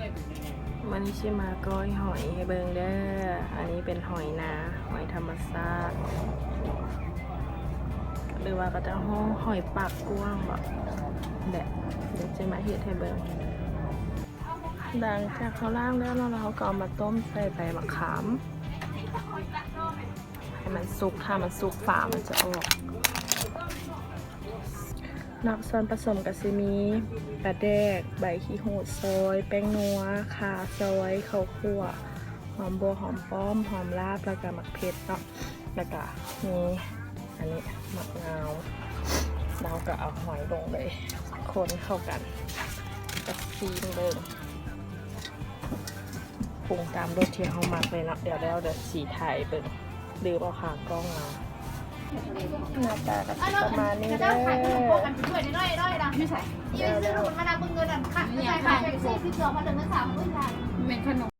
ມື້ນີ້ຊິມາກ້ອຍຫອຍໃຫ້ເບິ່ງເດີ້. ອັນນີ້ເປັນຫອຍນາ ຫອຍທຳມະຊາດ ຫຼືວ່າເຂົາເຈົ້າຮ້ອງຫອຍປາກກວ້າງບໍ ແບບ ດຽວຊິມາເຮັດໃຫ້ເບິ່ງ. ຫຼັງຈາກເຮົາລ້າງແລ້ວເນາະ ແລ້ວເຮົາກໍເອົາມາຕົ້ມໃສ່ໃບມະຂາມ ໃຫ້ມັນສຸກ. ຖ້າມັນສຸກ ຝາມັນຈະອອກ. ນອກສ່ວນປະສົມກໍຊິມີປາແດກ, ໃບຂີ້ຫູດຊອຍ, ແປ້ງນົວ, ຂ່າຊອຍ, ເຂົ້າຂົ້ວ, ຫອມບົ່ວ, ຫອມປ້ອມ, ຫອມລາບ ແລ້ວກໍໝາກເຜັດເນາະ. ແລ້ວກໍມີອັນນີ້ໝາກນາວ. ເຮົາກໍເອົາຫອຍລົງເລີຍ ຄົນເຂົ້າກັນ ກໍຊີມເບິ່ງ. ປຸງຕາມລົດທີ່ເຮົາມັກເລີຍເນາະ. ດຽວແລ້ວ ດຽວຊິຖ່າຍເບິ່ງ ລືມເອົາຂາກ້ອງມາ. ໜ້າຕາກໍຊິປະມານນີ້ເດີ້. ແມ່ນຂະໜົມ.